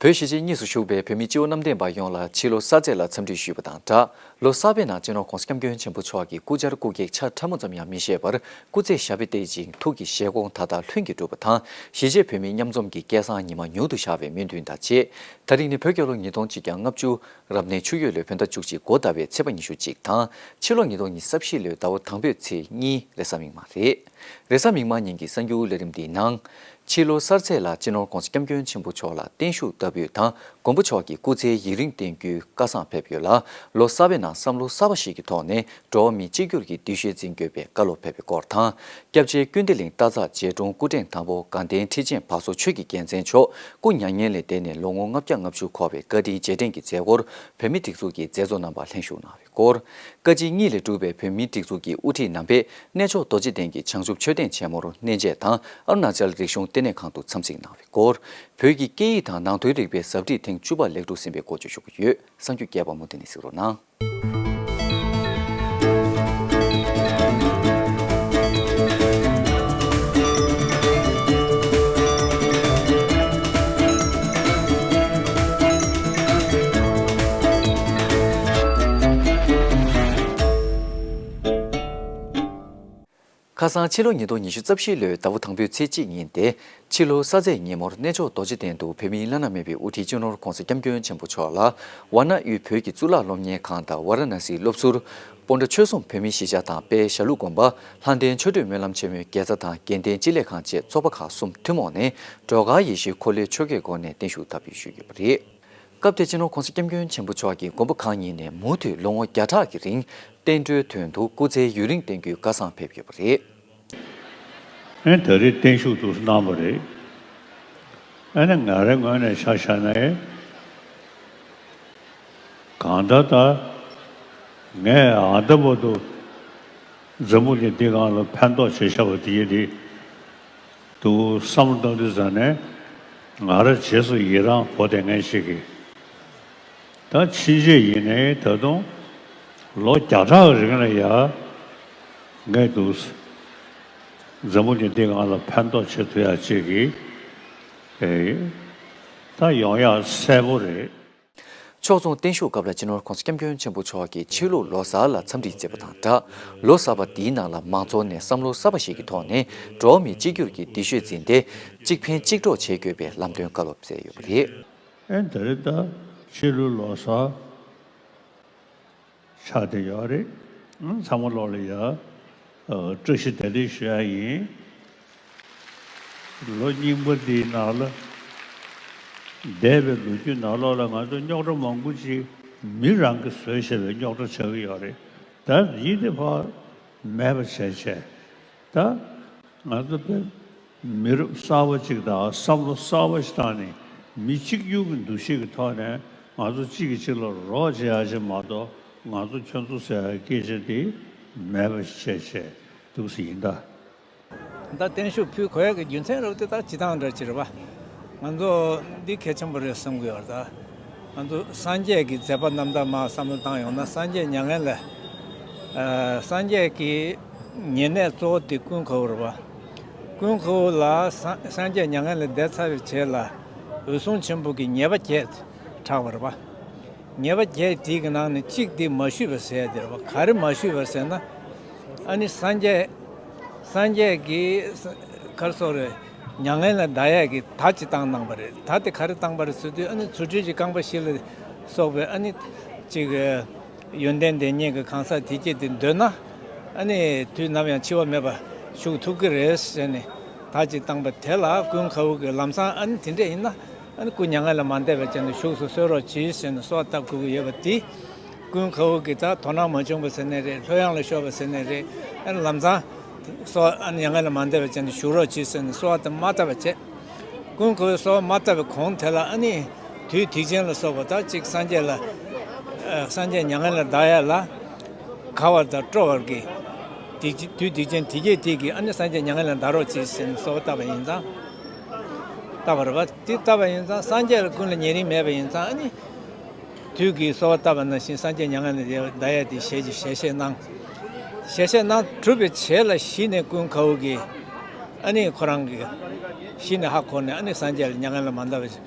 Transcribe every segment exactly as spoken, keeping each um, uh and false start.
བོད་གཞིས་བྱེས་གཉིས་སུ་བཞུགས་པའི་བོད་མི་སྤྱི་བོ་གནམ་བསྟན་པ་ཡོངས་ལ་ཕྱི་ལོ་གསར་ཚེས་ལ་འཚམས་འདྲི་ཞུས་པ་དང་སྦྲགས། ལོ་གསར་པའི་ནང་སྤྱི་ནོར་༸གོང་ས་༸སྐྱབས་མགོན་ཆེན་པོ་མཆོག་གིས་སྐུ་བཅར་སྐུ་གེགས་ཆ་ཕྲ་མོ་ཙམ་ཡང་མི་བཞེས་པར་སྐུ་ཚེ་ཞབས་པད་བརྟན་ཅིང་ཐུགས་ཀྱི་བཞེད་དགོངས་མཐའ་དག་ལྷུན་གྱིས་གྲུབ་པ་དང་། གཞིས་བྱེས་བོད་མིའི་མཉམ་འཛོམས་ཀྱི་སྐལ་བཟང་ཉི་མ་མྱུར་དུ་ཤར་བའི་སྨོན་འདུན་དང་བཅས། ད་རིང་ནི་བོད་རྒྱལ་ལོ་ཉིས་སྟོང་གཅིག་བརྒྱ་ལྔ་བཅུ་རབ་གནས་ཆུ་ཡོས་ལོའི་བོད་ཟླ་བཅུ་གཅིག་འགོ་ཟླ་བའི་ཚེས་པ་ཉི་ཤུ་གཅིག་དང་། ཕྱི་ལོ་ཉིས་སྟོང་ཉི་ཤུ་རྩ་བཞི་ལོའི་ཟླ་བ་དང་པོའི་ཚེས་གཉིས་རེས་གཟའ་མིག་དམར་རེད། རེས་གཟའ་མིག་དམར་ཉིན་གྱི་གསར་འགྱུར་ལས་རིམ་འདིའི་ནང་། ཕྱི་ལོ་གསར་ཚེས་ལ་སྤྱི་ནོར་༸གོང་ས་༸སྐྱབས་མགོན་ཆེན་པོ་མཆོག་ལ་བརྟན་བཞུགས་བསྟར་འབུལ་དང་མགོན་པོ་མཆོག་གི་སྐུ་ཚེ་ཡུན་རིང་བརྟན་རྒྱུའི་བཀའ་བཟང་ཕེབས་ཡོད་ལ། ལོ་གསར་པའི་ནང་བསམ་བློ་གསར་པ་ཞིག་གི་ཐོག་ནས་འགྲོ་བ་མི་གཅིག་གྱུར་གྱི་འདུ་ཤེས་འཛིན་དགོས་པའི་བཀའ་སློབ་ཕེབས་པའི་སྐོར་དང་། སྐྱབས་རྗེ་ཀུན་བདེ་གླིང་སྟག་ཚང་རྗེ་དྲུང་སྐུ་ཕྲེང་དང་པོ་དགའ་ལྡན་ཁྲི་ཆེན་བར་གསུམ་ཆོས་ཀྱི་རྒྱལ་མཚན་མཆོག་སྐུ་མྱ་ངན་ལས་འདས་ནས་ལོ་ངོ་ལྔ་བརྒྱ་ལྔ་བཅུ་འཁོར་བའི་བཀའ་དྲིན་རྗེས་དྲན་གྱི་མཛད་སྒོར་བོད་མི་སྒྲིག་འཛུགས་ཀྱི་མཛད་གཙོ་རྣམ་པ་ལྷན་ཞུགས་གནང་བའི་སྐོར། བཀའ་སྤྱི་གཉིས་ལས་གྲུབ་པའི་བོད་མིའི་སྒྲིག་འཛུགས་ཀྱི་དབུ་ཁྲིད་རྣམ་པས་གནས་མཆོག་རྡོ་རྗེ་གདན་གྱི་བྱང་ཆུབ་མཆོད་རྟེན་ཆེན་མོར་གནས་མཇལ་དང་ཨ་རུ་ན་ཅལ་རིག་གཞུང་ལྟེ་གནས་ཁང་དུ་འཚམས་གཟིགས་གནང་བའི་སྐོར། བོད་ཀྱི་སྐད་ཡིག་དང་ནང་དོན་རིག་པའི་ཟབ་ཁྲིད་ཐེངས་བཅུ་པ་ལེགས་གྲུབ་ཟིན་པའི་སྐོར་བརྗོད་ཞུ་གི་ཡོད། གསར་འགྱུར་རྒྱས་པ་མུ་མཐུད་ནས་གཟིགས་རོགས་གནང་། ཁ་སང་ཕྱི་ལོ་ཉིས་སྟོང་ཉི་ཤུ་རྩ་བཞི་ལོའི་ཟླ་བ་དང་པོའི་ཚེས་གཅིག་ཉིན་ཏེ། ཕྱི་ལོ་གསར་ཚེས་ཉིན་མོར་གནས་མཆོག་རྡོ་རྗེ་གདན་དུ་བོད་མིའི་བླ་ན་མེད་པའི་དབུ་ཁྲིད་སྤྱི་ནོར་༸གོང་ས་༸སྐྱབས་མགོན་ཆེན་པོ་མཆོག་ལ་ཝཱ་ཎ་དབུས་བོད་ཀྱི་གཙུག་ལག་སློབ་གཉེར་ཁང་དང་ཝཱ་ར་ཎ་སིའི་སློབ་ཟུར། སྤོན་ཊ་ཆོལ་གསུམ་བོད་མིའི་གཞིས་ཆགས་དང་དཔལ་ཞྭ་ལུ་དགོན་པ་ལྷ་ལྡན་ཆོ་འཕྲུལ་སྨོན་ལམ་ཆེན་མོའི་དགེ་རྩ་དང་དགེ་ལྡན་སྤྱི་ལེ་ཁང་བཅས་ཚོགས་པ་ཁག་གསུམ་ཐུན་མོང་ནས་སྒྲོལ་དཀར་ཡེ་ཤེས་འཁོར་ལོའི་ཆོ་གའི་སྒོ་ནས་བརྟན་བཞུགས་བསྟར་འབུལ་ཞུས་ཡོད་པ་རེད། སྐབས་དེར་སྤྱི་ནོར་༸གོང་ས་༸སྐྱབས་མགོན་ཆེན་པོ་མཆོག་གིས་དགོན་པ་ཁག་གཉིས་ནས་མུ་མཐུད་ལོ་ངོ་བརྒྱ་ཕྲག་གི་རིང་བསྟན་འགྲོའི་དོན་དུ་སྐུ་ཚེ་ཡུན་རིང་བརྟན་རྒྱུའི་བཀའ་བཟང་ཕེབས་ཡོད་པ་རེད། ཨེ་ད་རེས་བརྟན་བཞུགས་འདུག་གནང་བ་རེད། ཨ་ནི་ང་རའི་ངོས་ནས་ཆ་བཞག་ན། གང་ལྟར་ད་ངས་ཨ་ད་བར་དུ་འཛམ་བུ་གླིང་འདི་སྒང་ལ་ཕན་ཐོགས་བྱས་བཞག་པ་དེ་ཡིན་དེ། འདུག་བསམ་བློ་གཏོང་དུས་ཙམ་ནས་ང་རང་རྗེས་སུ་ཡི་རང་འབོ་དེ་ངས་ཤེས་ཀྱི། ད་ཕྱིན་ཆད་ཡིན་ནའི་ད་དུང་ལོ་བརྒྱ་ཕྲག་རིང་ལ་ཡ་ངས་འདུག་འཛམ་བུ་གླིང་འདི་སྒང་ལ་ཕན་ཐོགས་བྱེད་ཐུབ་ཡག་ཅིག་གི་ཨེ་ད་ཡོང་ཡག་གསལ་པོ་རེད། ཕྱོགས་མཚུངས་བརྟན་བཞུགས་སྐབས་ལ་སྤྱི་ནོར་༸གོང་ས་༸སྐྱབས་མགོན་ཆེན་པོ་མཆོག་གིས་ཕྱི་ལུགས་ལོ་གསར་ལ་འཚམས་འདྲི་མཛད་པ་དང་སྦྲགས། ལོ་གསར་པ་འདིའི་ནང་ལ་མང་ཚོགས་ནས་བསམ་བློ་གསར་པ་ཞིག་གི་ཐོག་ནས་འགྲོ་བ་མི་གཅིག་གྱུར་གྱི་འདུ་ཤེས་འཛིན་ཏེ་གཅིག་ཕན་གཅིག་གྲོགས་བྱེད་དགོས་པའི་ལམ་སྟོན་བཀའ་སློབ་སྩལ་ཡོད་པ་རེད། ཨེ་འདི་རེད་ད། ཕྱི་ལུགས་ལོ་གསར་ཆགས་བསྡད་ཡོད་རེད། ཨང་ཚང་མ་ལོག་ལ་ཡ་ཨ་བཀྲ་ཤིས་བདེ་ལེགས་ཞུ་ཡ་ཡིན། ལོ་རྙིང་པ་འདིའི་ནང་ལ་འདས་པའི་ལོ་རྒྱུས་ནང་ལོགས་ལ་ང་ཚོ་རྙོག་དྲ་མང་པོ་ཅིག་མི་རང་གིས་བཟོས་བཞག་པའི་རྙོག་དྲ་ཆགས་ཀྱི་ཡོད་རེད། ད་ཡིན་དེ་ཕར་མེད་པ་བྱས་བྱས་ད་ང་ཚོ་དཔེ་མི་རབས་གསར་པ་ཅིག་དང་བསམ་བློ་གསར་པ་ཞིག་བཏང་ནས་མི་གཅིག་གྱུར་གྱི་འདུ་ཤེས་ཀྱི་ཐོག་ནས་ང་ཚོ་གཅིག་གིས་གཅིག་ལ་རོགས་བྱེད་ཡ་ཅིག་མ་གཏོགས་ང་ཚོ་ཁྱོད་ཚོ་ཟེར་ཡ་སྐད་ཆ་དེ་མེད་པ་ཞིག་བྱས་བྱས་འདུག་སེ་ཡིན་ད། ད་བརྟན་བཞུགས་ཕུལ་དགོས་ཡ་གི་རྒྱུ་མཚན་རབ་དེ་ད་སྤྱི་བཏང་འདྲ་ཅིག་རེད་པ། ང་ཚོ་འདི་གལ་ཆེན་པོ་རེད་བསམ་གྱི་ཡོད་རེད་ད། ང་ཚོ་སངས་རྒྱས་ཀྱི་མཛད་པ་རྣམ་དག་མར་བསམ་བློ་བཏང་ཡོང་ན་སངས་རྒྱས་མྱ་ངན་ལས། ཨ་སངས་རྒྱས་ཀྱི་ཉེ་གནས་གཙོ་བོ་དེ་ཀུན་དགའ་བོ་རེད་པ། ཀུན་དགའ་བོ་ལ་སངས་སངས་རྒྱས་མྱ་ངན་ལས་འདས་ཚར་བའི་རྗེས་ལ་འོད་སྲུང་ཆེན་པོ་གི་ཉེས་པ་བརྒྱད་གྲགས་པ་རེད་པ། ཉེས་པ་བརྒྱད་དེ་གི་ནང་ནས་གཅིག་དེ་མ་ཞུས་པ་ཟེར་ཡ་དེ་རེད་པ། ག་རེ་མ་ཞུས་པ་ཟེར་ན། ཨ་ནི་སངས་རྒྱས་སངས་རྒྱས་ཀྱིས་ག་རེ་ཟེར་དགོས་རེད། མྱ་ངན་ལས་འདའ་ཡས་ཀྱི་བརྡ་ཅིག་བཏང་གནང་བ་རེད། བརྡ་དེ་ག་རེ་བཏང་བ་རེད་ཟེར་དུས་ཨ་ནི་རྫུ་འཕྲུལ་གྱི་རྐང་པ་བཞི་ལ་སོགས་པའི་ཨ་ནི་གཅིག་ཡོན་ཏན་དེ་ཉིད་ཀྱི་གང་ཟག་དེ་སྐྱེས་ཏེ་འདོད་ན་ཨ་ནི་དུས་ནམ་ཡང་འཆི་བ་མེད་པར་བཞུགས་ཐུབ་ཀྱི་རེད་ཟེར་ནས་བརྡ་ཅིག་བཏང་བ་དེ་ལ་ཀུན་དགའ་བོ་གིས་ལམ་སང་ཨ་ནི་དེ་འདྲས་ཡིན་ན་ཨ་ནི་སྐུ་མྱ་ངན་ལས་མ་འདས་པའི་ཆ་ནས་བཞུགས་སུ་གསོལ་རོགས་གྱིས་ཟེར་ནས་གསོལ་བ་བཏབ་དགོས་ཀྱི་ཡོད་པ་དེ། ཀུན་དགའ་བོ་གིས་ད་དོ་སྣང་མ་བྱུང་བ་ཟེར་ནའི་རེད། ལྷོད་ཡངས་ལ་ཤོར་བ་ཟེར་ནའི་རེད། ཨ་ནི་ལམ་སང་གསོལ་བ་ཨ་ནི་མྱ་ངན་ལས་མ་འདས་པའི་ཆ་ནས་བཞུགས་རོགས་གྱིས་ཟེར་ནས་གསོལ་བ་དེ་མ་བཏབ་པ་བྱས། ཀུན་དགའ་བོས་གསོལ་བ་མ་བཏབ་པའི་གོང་དེ་ལ་ཨ་ནི་དུས་སྡིག་ཅན་ལ་སོགས་པ་ད་ཅིག་སངས་རྒྱས་ལ་ཨ་སངས་རྒྱས་མྱ་ངན་ལས་འདའ་ཡ་ལ་དགའ་བ་དང་སྤྲོ་བར་གྱི་སྡིག་དུས་སྡིག་ཅན་དེ་སྐད་དེ་གིས་ཨ་ནི་སངས་རྒྱས་མྱ་ངན་ལས་འདའ་རོགས་གྱིས་ཟེར་ནས་གསོལ་བ་བཏབ་པ་ཡིན་ཙང་། བཏབ་པ་རེད་པ། དེ་བཏབ་པ་ཡིན་ཙང་སངས་རྒྱས་ལ་ཀུན་ལ་ཉེ་རིང་མེད་པ་ཡིན་ཙང་ཨ་ནི། དུས་ཀྱི་གསོལ་བ་བཏབ་པ་ནང་བཞིན་སངས་རྒྱས་མྱ་ངན་ལས་འདའ་ཡ་དེ་ཞལ་གྱིས་ཞལ་བཞེས་གནང་། ཞལ་བཞེས་གནང་གྲུབ་པའི་རྗེས་ལ་གཞི་ནས་ཀུན་དགའ་བོ་གིས་ཨ་ནི་ཁོ་རང་གི་གཞི་ནས་ཧ་གོ་ནས་ཨ་ནི་སངས་རྒྱས་ལ་མྱ་ངན་ལས་མ་འདའ་བའི་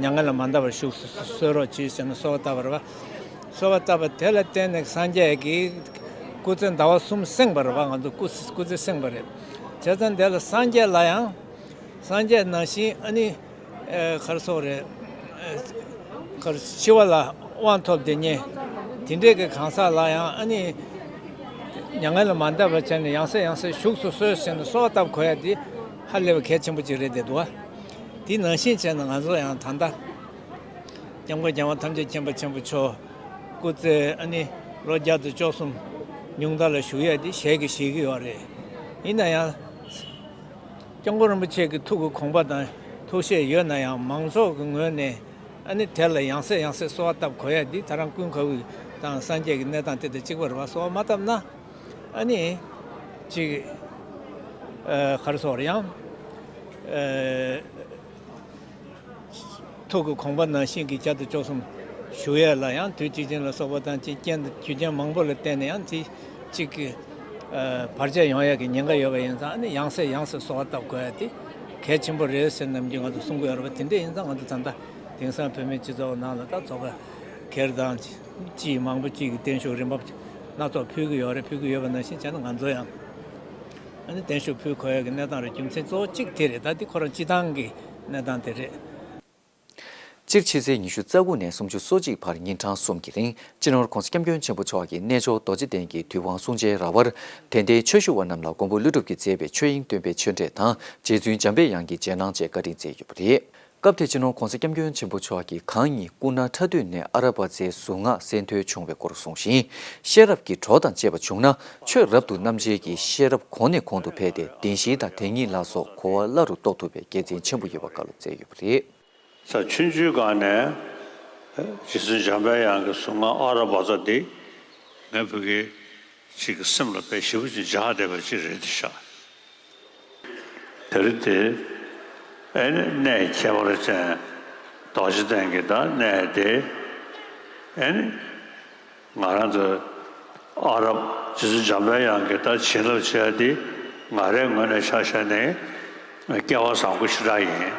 མྱ་ངན་ལས་མ་འདའ་བར་བཞུགས་སུ་གསོལ་རོགས་གྱིས་ཟེར་ནས་གསོལ་བ་བཏབ་པ་རེད་པ། གསོལ་བ་བཏབ་པ་དེ་ལ་བརྟེན་ནས་སངས་རྒྱས་ཀྱིས་སྐུ་ཚེ་ཟླ་བ་གསུམ་བསྲིངས་པ་རེད་པ། ང་ཚོ་སྐུ་སྐུ་ཚེ་བསྲིངས་པ་རེད། བྱས་ཙང་དེ་ལ་སངས་རྒྱས་ལ་ཡང་། སངས་རྒྱས་ནང་བཞིན་ཨ་ནི། ཨེ། ག་རེ་ཟེར་དགོས་རེད། ཨེ། ག་རེ། འཆི་བ་ལ་དབང་ཐོབ་བདེ་ཉེན། དེ་འདྲས་ཀྱི་གང་ཟག་ལ་ཡང་ཨ་ནི། མྱ་ངན་ལས་མ་འདའ་བར་བྱས་ནས་ཡང་སེ་ཡང་སེ་བཞུགས་སུ་གསོལ་ཟེར་ནས་གསོལ་བ་བཏབ་དགོས་ཡ་དེ་ཧ་ལས་པའི་གལ་ཆེན་པོ་ཅིག་རེད་བསྡད་འདུག་པ། དེ་ནང་བཞིན་བྱས་ནས་ང་ཚོ་ཡང་ད་ལྟ། སྐྱབས་མགོན་རྒྱལ་བ་ཐམས་ཅད་མཁྱེན་པ་ཆེན་པོ་མཆོག་སྐུ་ཚེ་ཨ་ནི་ལོ་བརྒྱ་དང་བཅུ་གསུམ་ཉུང་མཐའ་ལ་བཞུགས་ཡས་དེ་ཞལ་གྱིས་བཞེས་ཀྱི་ཡོད་རེད། ཡིན་ན་ཡང་། སྐྱབས་མགོན་རིན་པོ་ཆེ་གི་ཐུགས་ཀྱི་དགོངས་པ་དང་ཐུགས་བཞེད་ཡོད་ན་ཡང་མང་ཚོགས་ཀྱི་ངོས་ནས་ཨ་ནི་དེ་ལ་ཡང་སེ་ཡང་སེ་གསོལ་བ་བཏབ་དགོས་ཡས་འདི་ད་རང་ཀུན་དགའ་བོ་དང་སངས་རྒྱས་ཀྱི་གནས་སྟངས་དེ་དང་གཅིག་པ་རེད་པ། གསོལ་བ་མ་བཏབ་ན་ཨ་ནི་ཅིག་ཨ། ག་རེ་ཟེར་དགོས་རེད། ཡང་ཨ། ཐུགས་ཀྱི་དགོངས་པ་ནང་བཞིན་གྱི་བརྒྱ་དང་བཅུ་གསུམ་ཞུ་ཡས་ལ་ཡང་དུས་གཅིག་ཅན་ལ་སོགས་པ་དང་ཅིག་རྐྱེན་དང་རྒྱུ་རྐྱེན་མང་པོ་ལ་བརྟེན་ནས་ཡང་དེ་གཅིག་གི་ཨ། བར་ཆད་ཡོང་ཡས་ཀྱི་ཉེན་ཁ་ཡོད་པ་ཡིན་ཙང་ཨ་ནི་ཡང་སེ་ཡང་སེ་གསོལ་བ་བཏབ་དགོས་ཡ་དེ་གལ་ཆེན་པོ་རེད་ཟེར་ནམ་རྒྱུན་ང་ཚོ་གསུང་གི་ཡོད་རེད་པ། དེ་འདྲ་ཡིན་ཙང་ང་ཚོ་ད་ལྟ་དེང་སང་བོད་མིའི་སྤྱི་ཚོགས་ནང་ལ་ད་ཚོགས་པ་སྒེར་དང་སྤྱི་མང་པོ་གཅིག་གིས་བརྟན་བཞུགས་རིམ་པ་སྣ་ཚོགས་ཕུལ་གྱི་ཡོད་རེད། ཕུལ་གྱི་ཡོད་པ་ནང་བཞིན་བྱས་ན་ང་ཚོ་ཡང་ཨ་ནི་བརྟན་བཞུགས་ཕུལ་དགོས་ཡ་གི་གནས་སྟངས་རེད། རྒྱུ་མཚན་གཙོ་བོ་གཅིག་དེ་རེད། ད་དེ་ཁོ་རང་སྤྱི་བཏང་གི་གནས་སྟངས་དེ་རེད། སྤྱིར་ཕྱི་ཚེས་ཉི་ཤུ་རྩ་དགུ་ནས་སུམ་ཅུ་སོ་གཅིག་བར་ཉིན་གྲངས་གསུམ་གྱི་རིང་སྤྱི་ནོར་༸གོང་ས་༸སྐྱབས་མགོན་ཆེན་པོ་མཆོག་གིས་གནས་མཆོག་རྡོ་རྗེ་གདན་གྱི་དུས་དབང་གསུང་ཆེན་ར་བར་དད་ལྡན་ཆོས་ཞུ་བ་རྣམས་ལ་མགོན་པོ་ཀླུ་སྒྲུབ་ཀྱིས་མཛད་པའི་ཆོས་དབྱིངས་སྟོན་པའི་ཆོས་འབྲེལ་དང་རྗེ་བཙུན་འཇམ་དཔལ་དབྱངས་ཀྱི་རྗེས་གནང་བཅས་བཀའ་དྲིན་སྩལ་ཡོད་པ་རེད། སྐབས་དེར་སྤྱི་ནོར་༸གོང་ས་༸སྐྱབས་མགོན་ཆེན་པོ་མཆོག་གིས་གང་ཉིད་སྐུ་ན་ཕྲ་དུས་ནས་ཨ་ར་པ་ཙའི་གཟུངས་སྔགས་གསན་ཐོས་བྱུང་བའི་སྐོར་གསུངས་ཤིང་། ཤེས་རབ་ཀྱི་གྲོགས་དང་བཅས་པ་བྱུང་ན་ཆོས་རབ་ཏུ་རྣམ་འབྱེད་ཀྱི་ཤེས་རབ་གོང་ནས་གོང་དུ་འཕེལ་ཏེ་བདེན་བཞི་དང་བདེན་གཉིས་ལ་སོགས་གོ་བ་སླ་རུ་རྟོགས་ཐུབ་པའི་དགེ་མཚན་ཆེན་པོ་ཡོད་པ་བཀའ་སློབ་སྩལ་ཡོད་པ་རེད། ས་ཆུང་ཆུང་སྒང་ནས་རྗེ་བཙུན་འཇམ་དཔལ་དབྱངས་ཀྱི་གཟུངས་སྔགས་ཨ་ར་པ་ཙ་འདི་ངའི་བུ་གའི་ཅིག་གི་སེམས་ལ་དཔེ་ཞེ་པོ་ཅིག་འཇགས་བསྡད་པ་ཅིག་རེད་དེ་ཤག་དེ་རིང་དེ་ཨེ་ནི་གནས་ཁྱད་པར་ཅན་རྡོ་རྗེ་གདན་གྱི་ད་གནས་དེ་ཨེ་ནི། ང་རང་ཚོ་ཨ་རབ་རྗེ་བཙུན་འཇམ་དཔལ་དབྱངས་ཀྱི་ད་བྱིན་རླབས་ཆེ་བ་འདི་ང་རའི་ངོས་ནས་ཆ་བཞག་ནས་སྐལ་བ་བཟང་པོ་ཞེ་དྲག་ཡིན།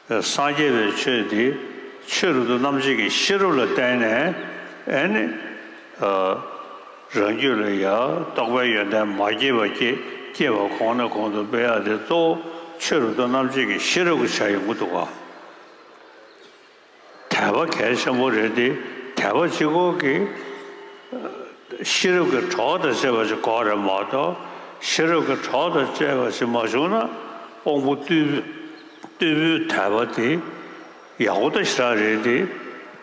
སངས་རྒྱས་པའི་ཆོས་འདི་ཆོས་རབ་ཏུ་རྣམ་འབྱེད་ཀྱི་ཤེས་རབ་ལ་བརྟེན་ནས་ཨེ་ནི། རང་རྒྱུད་ལ་ཡང་རྟོགས་པའི་ཡོན་ཏན་མ་སྐྱེས་པ་སྐྱེ་སྐྱེས་པ་གོང་ནས་གོང་དུ་སྤེལ་ཡག་དེ་གཙོ་བོ་ཆོས་རབ་ཏུ་རྣམ་འབྱེད་ཀྱི་ཤེས་རབ་ཀྱི་ཆ་ཡོང་གི་འདུག་ག་དད་པ་གལ་ཆེན་པོ་རེད་དེ། དད་པ་གཅིག་པོ་གིས་ཤེས་རབ་ཀྱི་གྲོགས་དང་བཅས་པ་ཞིག་དགོས་རེད་མ་གཏོགས། ཤེས་རབ་ཀྱི་གྲོགས་དང་བཅས་པ་ཞིག་མ་བྱུང་ན་དབང་པོ་རྟུལ་རྟུལ་པོའི་དད་པ་དེ་ཡག་པོ་ད་ཞེ་དྲག་རེད་དེ།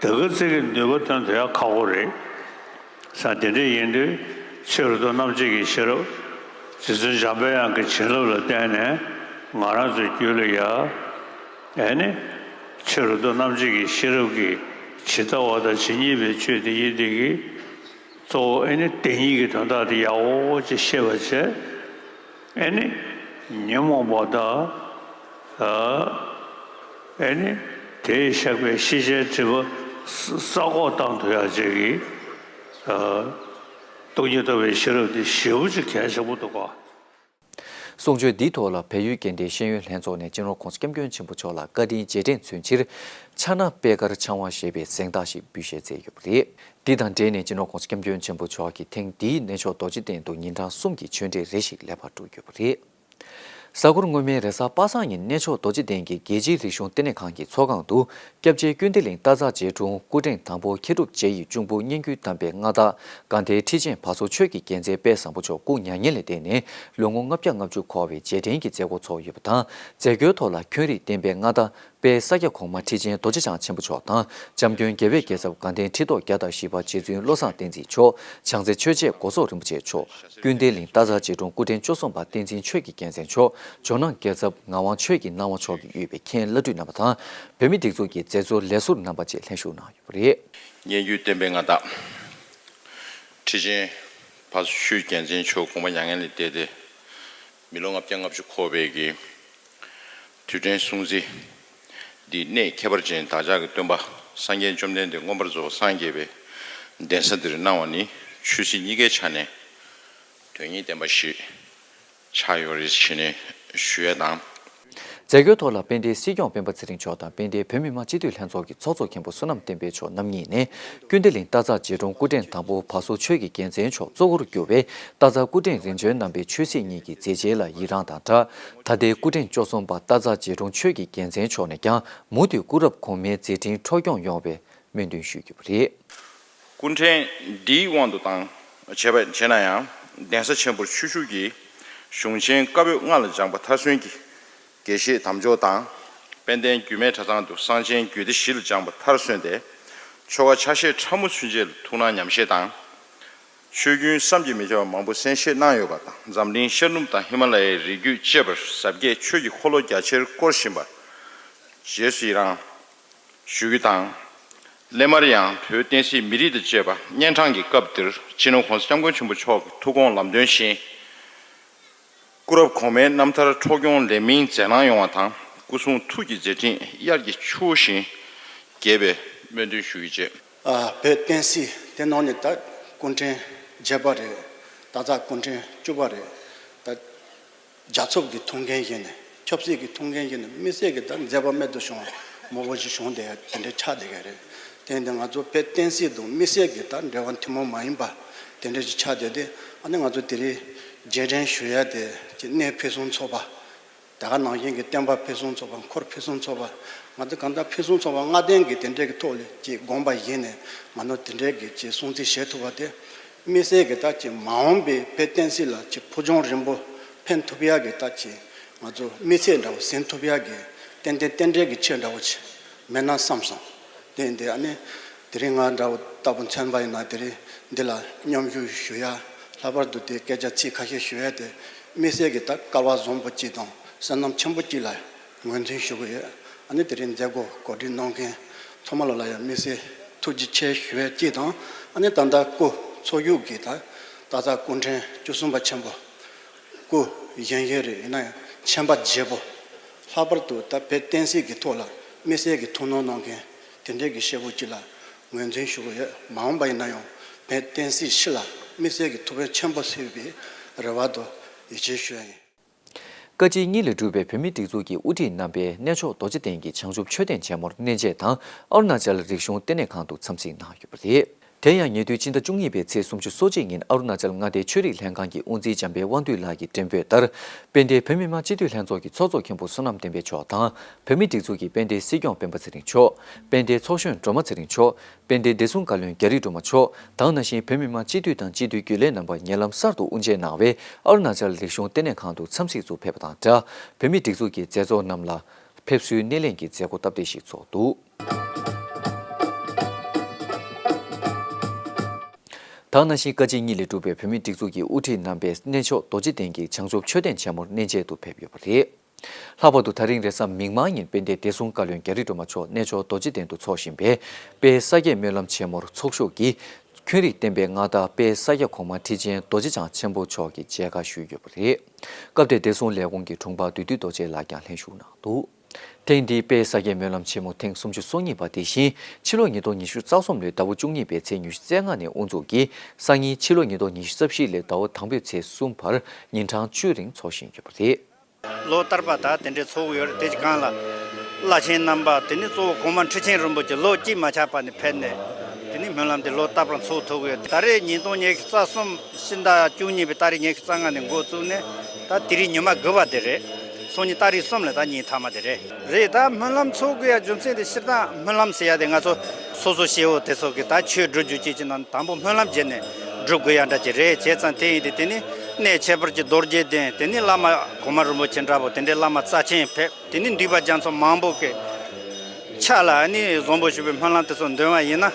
དེ་ག་ཙིག་གི་ནུས་པ་ཐོན་ཐུབ་ཡག་ཁག་པོ་རེད། ས་དེ་འདྲ་ཡིན་དུས་ཆོས་རབ་ཏུ་རྣམ་འབྱེད་ཀྱི་ཤེས་རབ། རྗེ་བཙུན་འཇམ་དཔལ་དབྱངས་ཀྱི་བྱིན་རླབས་ལ་བརྟེན་ནས་ང་རང་ཚོའི་རྒྱུད་ལ་ཡ། ཨེ་ནི། ཆོས་རབ་ཏུ་རྣམ་འབྱེད་ཀྱི་ཤེས་རབ་ཀྱིས་ཇི་ལྟ་བ་དང་ཇི་སྙེད་པའི་ཆོས་དེ་ཡིན་དེ་གིས། གཙོ་བོ་ཨེ་ནི་བདེན་གཉིས་ཀྱི་དོན་དག་དེ་ཡག་པོ་ཅིག་ཤེས་པ་བྱས། ཨེ་ནི། ཉོན་མོངས་པ་དང་། ཨེ་ནི། དེས་བཞག་པའི་ཤེས་བྱའི་སྒྲིབ་པ་ས་ས་འགོག་བཏང་ཐུབ་ཡག་ཅིག་གི། སྟོང་ཉིད་རྟོགས་པའི་ཤེས་རབ་དེ་ཞེ་པོ་ཅིག་གལ་ཆེན་པོ་འདུག་ག་གསུང་ཆོས་འདིའི་ཐོག་ལ་བལ་ཡུལ་དགེ་ལྡན་ཤེས་ཡོན་ལྷན་ཚོགས་ནས་སྤྱི་ནོར་༸གོང་ས་༸སྐྱབས་མགོན་ཆེན་པོ་མཆོག་ལ་བཀའ་དྲིན་རྗེས་དྲན་མཚོན་ཕྱིར། ཕྱག་ན་པད་དཀར་འཆང་བ་ཞེས་པའི་གཟེངས་རྟགས་ཤིག་འབུལ་བཞེས་མཛད་ཡོད་པ་རེད། འདི་དང་འབྲེལ་ནས་སྤྱི་ནོར་༸གོང་ས་༸སྐྱབས་མགོན་ཆེན་པོ་མཆོག་གིས་ཐེངས་འདིའི་གནས་མཆོག་རྡོ་རྗེ་གདན་དུ་ཉིན་གྲངས་གསུམ་གྱི་ཆོས་འབྲེལ་རེ་ཞིག་ལེགས་པར་གྲུབ་ཡོད་པ་རེད། གཟའ་འཁོར་སྔོན་མའི་རེས་གཟའ་པ་སངས་ཉིན་གནས་མཆོག་རྡོ་རྗེ་གདན་གྱི་རྒྱལ་སྤྱིའི་རིག་གཞུང་ལྟེ་གནས་ཁང་གི་ཚོགས་ཁང་དུ། སྐྱབས་རྗེ་ཀུན་བདེ་གླིང་སྟག་འཚེར་རྗེ་དྲུང་སྐུ་ཕྲེང་དང་པོ་མཁས་གྲུབ་རྗེ་ཡི་གཅུང་པོ་སྙན་བརྒྱུད་དམ་པའི་མངའ་བདག་དགའ་ལྡན་ཁྲི་ཆེན་བ་སོ་ཆོས་ཀྱི་རྒྱལ་མཚན་དཔལ་བཟང་པོ་མཆོག་སྐུ་མྱ་ངན་ལས་འདས་ནས་ལོ་ངོ་ལྔ་བརྒྱ་ལྔ་བཅུ་འཁོར་བའི་རྗེས་དྲན་གྱི་མཛད་སྒོ་ཚོགས་ཡོད་པ་དང་། མཛད་སྒོའི་ཐོག་ལ་ཁྱོན་རིག་བསྟན་པའི་མངའ་བདག་དཔལ་ས་སྐྱ་གོང་མ་ཁྲི་ཆེན་རྡོ་རྗེ་འཆང་ཆེན་པོ་མཆོག་དང་། འཇམ་མགོན་རྒྱལ་བའི་རྒྱལ་ཚབ་དགའ་ལྡན་ཁྲི་ཐོག་བརྒྱ་དང་བཞི་པ་རྗེ་བཙུན་བློ་བཟང་བསྟན་འཛིན་མཆོག་བྱང་རྩེ་ཆོས་རྗེ་སྒོ་རྫོགས་རིན་པོ་ཆེ་མཆོག་ཀུན་བདེ་གླིང་སྟག་འཚེར་རྗེ་དྲུང་སྐུ་ཕྲེང་བཅུ་གསུམ་པ་བསྟན་འཛིན་ཆོས་ཀྱི་རྒྱལ་མཚན་མཆོག་ཇོ་ནང་རྒྱལ་ཚབ་ངག་དབང་ཆོས་ཀྱི་སྣང་བ་མཆོག་གིས་དབུས་པའི་མཁན་བླ་སྤྲུལ་རྣམ་པ་དང་། བོད་མིའི་སྒྲིག་འཛུགས་ཀྱི་མཛད་གཙོ་ལས་ཟུར་རྣམ་པ་བཅས་ལྷན་ཞུགས་གནང་ཡོད་པ་རེད། སྙན་བརྒྱུད་བསྟན་པའི་མངའ་བདག་ཁྲི་ཆེན་བ་སོ་ཆོས་རྒྱལ་མཚན་མཆོག་དགོངས་པ་མྱ་ངན་ལས་འདས་ཏེ་མི་ལོ་ལྔ་བརྒྱ་ལྔ་བཅུ་འཁོར་བའི་གི་དུས་དྲན་སྲུང་བརྩི་འདི་གནས་ཁྱད་པར་ཅན་བདག་ཅག་གི་སྟོན་པ་སངས་རྒྱས་བཅོམ་ལྡན་འདས་མངོན་པར་རྫོགས་པ་སངས་རྒྱས་པའི་གདན་ས་འདིར་གནང་བ་ནི་ཆོས་སྲིད་གཉིས་ཀའི་ཆ་ནས་དོན་སྙིང་ལྡན་པ་ཞིག་ཆགས་ཡོད་རེད་ཞེས་ནས་ཞུ་ཡས་དང་། མཛད་ དེ་གའི་ཐོག་ལ་དཔལ་ལྡན་སྲིད་སྐྱོང་སྤེན་པ་ཚེ་རིང་མཆོག་དང་དཔལ་ལྡན་བོད་མི་མང་སྤྱི་འཐུས་ལྷན་ཚོགས་ཀྱི་ཚོགས་གཙོ་མཁན་པོ་བསོད་ནམས་བསྟན་འཕེལ་མཆོག་རྣམ་གཉིས་ནས། ཀུན་བདེ་གླིང་སྟག་འཚག་རྗེ་དྲུང་སྐུ་ཕྲེང་དང་པོ་བར་སོག་ཆོས་ཀྱི་རྒྱལ་མཚན་མཆོག་གཙོ་བོར་གྱུར་བའི་སྟག་འཚག་སྐུ་ཕྲེང་རིམ་བྱོན་རྣམ་པའི་ཆོས་སྲིད་གཉིས་ཀྱི་མཛད་རྗེས་ལ་ཡི་རངས་དང་སྦྲགས། ད་ལྟའི་སྐུ་ཕྲེང་བཅུ་གསུམ་པ་སྟག་འཚག་རྗེ་དྲུང་ཆོས་ཀྱི་རྒྱལ་མཚན་མཆོག་ནས་ཀྱང་མུ་མཐུད་སྐུ་རབས་གོང་མའི་མཛད་འཕྲིན་འཕྲོ་སྐྱོང་ཡོང་བའི་སྨོན་འདུན་ཞུས་ཡོད་པ་རེད། སྐུ་ཕྲེང་འདིའི་དབང་དུ་བཏང་བྱས་པ་བྱས་ན་ཡང་གདན་ས་ཆེན་པོར་ཆོས་ཞུགས་ཀྱིས་གཞུང་ཆེན་བཀའ་པོད་ལྔ་ལ་སྦྱངས་པ་མཐར་སོན་གྱི་དགེ་བཤེས་དམ་ཆོས་དང་། དཔལ་ལྡན་རྒྱུད་སྨད་གྲྭ་ཚང་དུ་གསང་ཆེན་རྒྱུད་སྡེ་བཞི་ལ་སྦྱངས་པ་མཐར་སོན་ཏེ། ཆོ་ག་ཆ་ཤས་ཕྲ་མོ་ཚུན་ཆད་ལ་ཐུགས་སྣང་ཉམས་བཞེས་དང་། ཆོས་རྒྱུན་བསམ་གྱིས་མི་ཁྱབ་པ་མང་པོ་གསན་བཞེས་གནང་ཡོད་པ་དང་། འཛམ་གླིང་ཤར་ནུབ་དང་ཧི་མ་ལ་ཡའི་རི་རྒྱུད་བཅས་པར་གཟབ་རྒྱས་ཆོས་ཀྱི་འཁོར་ལོ་རྒྱ་ཆེར་བསྐོར་བཞིན་པར་རྗེས་སུ་ཡི་རང་ཞུ་རྒྱུ་དང་། སླད་མར་ཡང་བོད་བསྟན་སྲིད་མི་རིགས་དང་བཅས་པ་གཉན་འཕྲང་གི་སྐབས་འདིར་སྤྱི་ནོར་༸གོང་ས་༸སྐྱབས་མགོན་ཆེན་པོ་མཆོག་གི་ཐུགས་དགོངས་ལམ་སྟོན་བཞིན། སྐུ་རབས་གོང་མའི་རྣམ་ཐར་འཕྲོ་སྐྱོང་ལེགས་སྨིན་མཛད་གནང་ཡོང་བ་དང་། སྐུ་གསུང་ཐུགས་ཀྱི་མཛད་འཕྲིན་དབྱར་གྱི་ཆུ་བོ་བཞིན་རྒྱས་པའི་སྨོན་འདུན་ཞུ་ཡི་བཅས། ཨ། བོད་བསྟན་སྲིད་དེ་ནང་ནས་ད་སྐུ་ཕྲེང་བརྒྱད་པ་རེད། སྟག་འཚག་སྐུ་ཕྲེང་བཅུ་པ་རེད། ད་རྒྱལ་ཚབ་ཀྱི་ཐུགས་འགན་བཞེས་ནས་ཆབ་སྲིད་ཀྱི་ཐུགས་འགན་བཞེས་ནས་དམིགས་བསལ་གྱི་ད་མཛད་པ་རྨད་དུ་བྱུང་བ་མང་པོ་ཞིག་བྱུང་བསྡད་ཡ་དེ་འདྲའི་ཆགས་བསྡད་ཡ་རེད། དེ་ཡིན་དུས་ང་ཚོ་བོད་བསྟན་སྲིད་དང་དམིགས་བསལ་གྱི་ད་འབྲེལ་བ་ཐུན་མོང་མ་ཡིན་པ་དེ་འདྲ་ཞིག་ཆགས་བསྡད་དེ། ཨ་ནི་ང་ཚོ་དེ་རིང་རྗེས་དྲན་ཞུ་ཡ་དེ་ཅིག་གནས་ཕུན་སུམ་ཚོགས་པ། དེ་ག་ནང་བཞིན་གྱི་བསྟན་པ་ཕུན་སུམ་ཚོགས་པ། འཁོར་ཕུན་སུམ་ཚོགས་པ། ང་ཚོ་གང་ལྟར་ཕུན་སུམ་ཚོགས་པ་ལྔ་ལྡན་གྱི་དེ་འདྲའི་གི་ཐོག་ལ་ཅིག་དགོངས་པ་བཞེས་ནས་ང་ཚོ་དེ་འདྲའི་གི་ཅིག་སྲུང་བརྩི་བྱེད་ཐུབ་པ་དེ། དམིགས་བསལ་གྱི་ད་ཅིག་མ་འོངས་པའི་བོད་བསྟན་སྲིད་ལ་ཅིག་ཕུགས་རྒྱང་རིང་པོ་ཕན་ཐུབ་ཡ་གི་ད་ཅིག་ང་ཚོ་དམིགས་ཚད་འདྲ་བོ་ཟིན་ཐུབ་ཡ་གི་ཏན་ཏན་རྟེན་འབྲེལ་གྱི་ཆེད་འདྲ་བོ་ཅིག་མེད་ན་བསམ་སོང་། དེ་ཡིན་དུས་ཨ་ནི་དེ་རིང་ང་འདྲ་བོ་ལྟ་བུ་མཚོན་པ་ཡིན་ན་དེ་རིང་འདི་ལ་མཉམ་ཞུགས་ཞུ་ཡ། ལྷག་པར་དུ་དེ་སྐད་ཆ་ཚིག་ཁ་ཤས་ཞུ་ཡ་དེ་དམིགས་བསལ་གྱི་ད་སྐལ་བ་བཟང་པོ་གཅིག་དང་བསོད་ནམས་ཆེན་པོ་གཅིག་ལ་ངོས་འཛིན་ཞུ་གི་ཡོད། ཨ་ནི་དེ་རིང་མཛད་སྒོ་གོ་སྒྲིག་གནང་མཁན་ཚང་མ་ལ་ལ་ཡང་དམིགས་བསལ་ཐུགས་རྗེ་ཆེ་ཞུ་ཡ་གཅིག་དང་། ཨ་ནི་ད་ལྟ་སྐུ་འཚོ་བཞུགས་ཀྱི་ད་སྟག་འཚག་སྐུ་ཕྲེང་བཅུ་གསུམ་པ་ཆེན་པོ། སྐུ་གཞོན་གཞོན་རེད། ཡིན་ན་ཡང་ཁྱད་པར་རྒྱས་པོ། ལྷག་པར་དུ་ད་བོད་བསྟན་སྲིད་ཀྱི་ཐོག་ལ་དམིགས་བསལ་གྱི་ཐུགས་སྣང་གནང་མཁན་དེ་འདྲའི་གི་སྐྱེས་བུ་གཅིག་ལ་ངོས་འཛིན་ཞུ་གི་ཡོད། མ་འོངས་པ་ཡིན་ན་ཡང་བོད་བསྟན་སྲིད་སྤྱི་ལ་དམིགས་བསལ་གྱི་ཐུགས་ཕན་ཆེན་པོ་གསོས་པའི་རེ་བ་དང་ཡིད་ཆེས་ཞུ་ཡ་ཡིན། བཀའ་སྤྱི་གཉིས་ལས་གྲུབ་པའི་བོད་མིའི་སྒྲིག་འཛུགས་ཀྱི་དབུ་ཁྲིད་རྣམ་པས་གནས་མཆོག་རྡོ་རྗེ་གདན་གྱི་བྱང་ཆུབ་མཆོད་རྟེན་ཆེན་མོར་གནས་མཇལ་དང་ཨ་རུ་ན་ཅལ་རིག་གཞུང་ལྟེ་གནས་ཁང་དུ་འཚམས་གཟིགས་གནང་ཡོད་པ་རེད། དེ་ཡང་ཉེ་དུས་སྤྱི་ཟླ་བཅུ་གཉིས་པའི་ཚེས་སོ་གཅིག་ཉིན་ཨ་རུ་ན་ཅལ་མངའ་སྡེའི་ཆོས་རིག་ལྷན་ཁང་གི་དབུ་འཛིན་འཇམ་དཔལ་དབང་འདུས་ལགས་ཀྱིས་འགྲེམས་སྤེལ་ལྟར། དཔལ་ལྡན་བོད་མི་མང་སྤྱི་འཐུས་ལྷན་ཚོགས་ཀྱི་ཚོགས་གཙོ་མཁན་པོ་བསོད་ནམས་བསྟན་འཕེལ་མཆོག་དང་། བོད་མིའི་སྒྲིག་འཛུགས་ཀྱི་དཔལ་ལྡན་སྲིད་སྐྱོང་སྤེན་པ་ཚེ་རིང་མཆོག་དཔལ་ལྡན་ཚོགས་གཞོན་སྒྲོལ་མ་ཚེ་རིང་མཆོག་དཔལ་ལྡན་བདེ་སྲུང་བཀའ་བློན་རྒྱ་རི་སྒྲོལ་མ་མཆོག་དང་། ནང་བཞིན་བོད་མི་མང་སྤྱི་འཐུས་དང་སྤྱི་འཐུས་རྒྱུན་ལས་རྣམ་པ་ཉེ་ལམ་གསར་དུ་དབུ་འབྱེད་གནང་བའི་ཨ་རུ་ན་ཅལ་རིག་གཞུང་ལྟེ་གནས་ཁང་དུ་འཚམས་གཟིགས་ཚུགས་ཕེབས་པ་དང་སྦྲགས། བོད་མིའི་སྒྲིག་འཛུགས་ཀྱི་མཛད་གཙོ་རྣམས་ལ་ཕེབས་བསུའི་སྣེ་ལེན་གྱི་མཛད་སྒོ་སྟབས་བདེ་ཞིག་ཚོགས་འདུག་དང་། ནང་བཞིན་བཀའ་སྤྱི་གཉིས་ལས་གྲུབ་པའི་བོད་མིའི་སྒྲིག་འཛུགས་ཀྱི་དབུ་ཁྲིད་རྣམ་པས་གནས་མཆོག་རྡོ་རྗེ་གདན་གྱི་བྱང་ཆུབ་མཆོད་རྟེན་ཆེན་མོར་གནས་མཇལ་དུ་ཕེབས་ཡོད་པ་རེད། ལྷག་པར་དུ་ད་རིང་རེས་གཟའ་མིག་དམར་ཉིན་དཔལ་ལྡན་བདེ་སྲུང་བཀའ་བློན་རྒྱ་རི་སྒྲོལ་མ་མཆོག་གནས་མཆོག་རྡོ་རྗེ་གདན་དུ་འཚོགས་བཞིན་པའི་དཔལ་ས་སྐྱའི་སྨོན་ལམ་ཆེན་མོར་ཚོགས་ཞུགས་ཀྱིས་ཀུན་རིག་བསྟན་པའི་མངའ་བདག་དཔལ་ས་སྐྱ་གོང་མ་ཁྲི་ཆེན་རྡོ་རྗེ་འཆང་ཆེན་པོ་མཆོག་གི་མཇལ་ཁ་ཞུས་ཡོད་པ་རེད། སྐབས་དེར་བདེ་སྲུང་ལས་ཁུངས་ཀྱི་དྲུང་འཕར་བདུད་འདུལ་རྡོ་རྗེ་ལགས་ཀྱང་ལྷན་ཞུགས་གནང་འདུག་ཐེངས་འདིའི་དཔལ་ས་སྐྱའི་སྨོན་ལམ་ཆེན་མོ་ཐེངས་སུམ་ཅུ་སོ་གཉིས་པ་དེ་བཞིན་ཕྱི་ལོ་ཉིས་སྟོང་ཉི་ཤུ་རྩ་གསུམ་ལོའི་ཟླ་བ་བཅུ་གཉིས་པའི་ཚེས་ཉི་ཤུ་རྩ་ལྔ་ནས་དབུ་འཛུགས་ཀྱིས་སང་ཉིན་ཕྱི་ལོ་ཉིས་སྟོང་ཉི་ཤུ་རྩ་བཞི་ལོའི་ཟླ་བ་དང་པོའི་ཚེས་གསུམ་བར་ཉིན་གྲངས་བཅུ་རིང་འཚོགས་བཞིན་ཡོད་པ་རེད། ལོ་བསྟར་པ་དག་དེ་འདྲའི་ཚོགས་ཡོད་རེད། དེ་གི་སྒང་ལ་བླ་ཆེན་རྣམ་པ་དེ་ནི་གཙོ་བོ་གོང་མ་ཁྲི་ཆེན་རིན་པོ་ཆེ་ལོ་གཅིག་མ་ཆག་པ་ནས་ཕེབས་ནས་དེ་ནི་སྨོན་ལམ་དེ་ལོ་བསྟར་པར་འཚོགས་ཐུབ་ཡོད། ད་རེས་ཉིས་སྟོང་ཉི་ཤུ་རྩ་གསུམ་ཕྱི་ཟླ་བཅུ་གཉིས་པའི་ཏ་རིག་ཉི་ཤུ་རྩ་ལྔ་ནས་འགོ་བཙུགས་ནས་ད་དེ་རིང་ཉི་མ་དགུ་པ་དེ་རེད། སང་ཉིན་ཏ་རིག་གསུམ་ལ་ད་ཉིན་མཐའ་མ་དེ་རེད། རེད། ད་སྨོན་ལམ་འཚོགས་དགོས་ཡ་རྒྱུ་མཚན་དེ་སྤྱིར་བཏང་སྨོན་ལམ་ཟེར་ཡ་དེ་ང་ཚོ་སོ་སོ་སྐྱེ་བོ་དེ་ཚོ་གི་ད་ཆོས་སྒྲུབ་རྒྱུ་ཅིག་ཅིག་ན་དང་པོ་སྨོན་ལམ་བརྒྱབ་ནས་སྒྲུབ་དགོས་ཡ་འདྲ་ཅིག་རེད། བྱས་ཙང་དེ་ཡིན་དུས་དེ་ནི་གནས་ཁྱད་པར་གྱི་རྡོ་རྗེ་གདན་དེ་ནི་བླ་མ་གོང་མ་རིན་པོ་ཆེ་འདྲ་པོ་དེ་འདྲའི་བླ་མ་རྩ་ཆེན་ཕེབས། དེ་ནི་འདུས་པ་རྒྱ་མཚོ་མང་པོ་གི་ཕྱག་ལ་ནི་བཟང་པོ་ཞུ་བའི་སྨོན་ལམ་དེ་ཚོ་འདོན་པ་ཡིན་ན།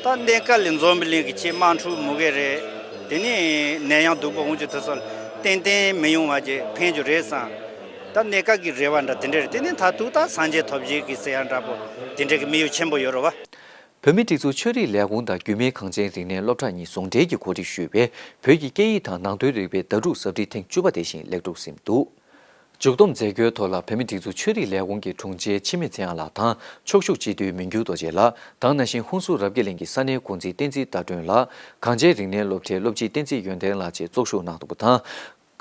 ད་གནས་སྐབས་ལ་འཛོམས་པའི་གླིང་གི་ཆེས་དམག་འཁྲུག་མུ་གེ་རེད། དེ་ནི་ནད་ཡམས་སྡུག་པོ་འོང་རྒྱུ་དེ་ཚོ་ཏན་ཏན་མི་ཡོང་བ་ཅིག་ཕན་རྒྱུ་རེད་བསམ། ད་གནས་སྐབས་ཀྱི་རེ་བ་འདྲ་དེ་འདྲ་རེད། དེ་ནི་མཐར་ཐུག་ད་སངས་རྒྱས་ཐོབ་བྱེད་ཀྱི་ཟེར་ཡ་འདྲ་པོ་དེ་འདྲ་གི་དམིགས་ཡུལ་ཆེན་པོ་ཡོད་རེད་བ། བོད་མིའི་སྒྲིག་འཛུགས་ཆོས་རིག་ལས་ཁུངས་དང་རྒྱུད་སྨད་གངས་ཅན་རིག་གནས་སློབ་གྲྭ་གཉིས་ཟུང་འབྲེལ་གྱིས་གོ་སྒྲིག་ཞུས་པའི་བོད་ཀྱི་སྐད་ཡིག་དང་ནང་དོན་རིག་པའི་ཟླ་དྲུག་ཟབ་ཁྲིད་ཐེངས་བཅུ་པ་དེ་བཞིན་ལེགས་གྲུབ་ཟིན་འདུག་མཇུག་བསྡོམས་མཛད་སྒོའི་ཐོག་ལ་བོད་མིའི་སྒྲིག་འཛུགས་ཆོས་རིག་ལས་ཁུངས་ཀྱི་དྲུང་ཆེ་འཆི་མེད་ཚེ་དབང་ལགས་དང་ཕྱོགས་བཞུགས་སྤྱི་འཐུས་མི་འགྱུར་རྡོ་རྗེ་ལགས་དང་། ནང་བཞིན་ཧུན་སུར་རབ་རྒྱས་གླིང་གི་ས་གནས་འགོ་འཛིན་བསྟན་འཛིན་ཟླ་སྒྲོན་ལགས། གངས་ཅན་རིག་གནས་སློབ་གྲྭའི་སློབ་སྤྱི་བསྟན་འཛིན་ཡོན་ཏན་ལགས་བཅས་ཚོགས་ཞུགས་གནང་འདུག་པ་དང་།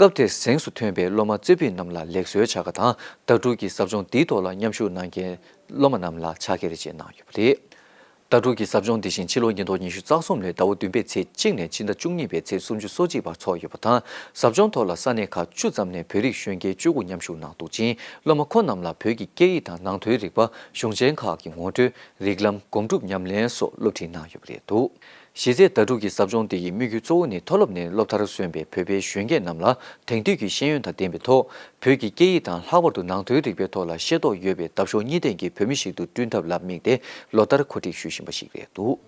སྐབས་དེར་གཟེངས་སུ་ཐོན་པའི་སློབ་མ་རྩེ་ཕུད་རྣམས་ལ་ལེགས་གསོལ་ཕྱག་རྒྱ་དང་ཟླ་དྲུག་གི་ཟབ་སྦྱོང་འདིའི་ཐོག་ལ་མཉམ་ཞུགས་གནང་མཁན་སློབ་མ་རྣམས་ལ་ཕྱག་འཁྱེར་བཅས་གནང་ཡོད་པ་རེད། ཟླ་དྲུག་གི་ཟབ་སྦྱོང་འདི་བཞིན་ཕྱི་ལོ་ཉིས་སྟོང་ཉི་ཤུ་རྩ་གསུམ་ལོའི་ཟླ་བ་བདུན་པའི་ཚེས་གཅིག་ནས་ཕྱི་ཟླ་བཅུ་གཉིས་པའི་ཚེས་སུམ་ཅུ་སོ་གཅིག་བར་འཚོགས་ཡོད་པ་དང་། ཟབ་སྦྱོང་ཐོག་ལ་ས་གནས་ཁག་བཅུ་ཙམ་ནས་བོད་རིགས་གཞོན་སྐྱེས་བཅུ་དགུ་མཉམ་ཞུགས་གནང་འདུག་ཅིང་། སློབ་མ་ཁོ་རྣམས་ལ་བོད་ཀྱི་སྐད་ཡིག་དང་ནང་དོན་རིག་པ། གཞུང་ཆེན་ཁག་གི་ངོ་སྤྲོད། རིགས་ལམ། སྒོམ་སྒྲུབ་ཉམས་ལེན་སོགས་སློབ་ཁྲིད་གནང་ཡོད་པ་རེད་འདུག་གཞི་རྩའི་ཟླ་དྲུག་གི་ཟབ་སྦྱོང་འདི་ཡི་དམིགས་ཡུལ་གཙོ་བོ་ནི་མཐོ་སློབ་ནས་སློབ་མཐར་སོན་པའི་བོད་པའི་གཞོན་སྐྱེས་རྣམས་ལ་དེང་དུས་ཀྱི་ཤེས་ཡོན་དང་ལྡན་པའི་ཐོག་བོད་ཀྱི་སྐད་ཡིག་དང་ལྷག་པར་དུ་ནང་དོན་རིག་པའི་ཐོག་ལ་ཤེས་རྟོགས་ཡོད་པའི་འདབ་གཤོག་གཉིས་ལྡན་གྱི་བོད་མི་ཞིག་ཏུ་བསྐྲུན་ཐབས་ལ་དམིགས་ཏེ་ལོ་ལྟར་གོ་སྒྲིག་ཞུ་བཞིན་པ་ཞིག་རེད་འདུག་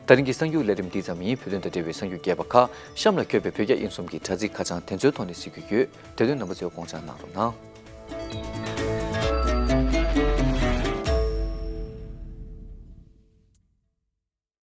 ད་རིང་གི་གསར་འགྱུར་ལས་རིམ་འདི་ཙམ་ཡིན། བོད་དོན་དང་འབྲེལ་བའི་གསར་འགྱུར་རྒྱས་པ་ཁག་གཤམ་ལ་འཁོད་པའི་བོད་རྒྱ་དབྱིན་གསུམ་གྱི་དྲ་ཚིགས་ཁ་བྱང་དེ་ཚོའི་ཐོག་ནས་གཟིགས་རྒྱུ་ཡོད། དེ་དོན་རྣམ་པ་ཚོས་དགོངས་འཇགས་གནང་རོགས་གནང་།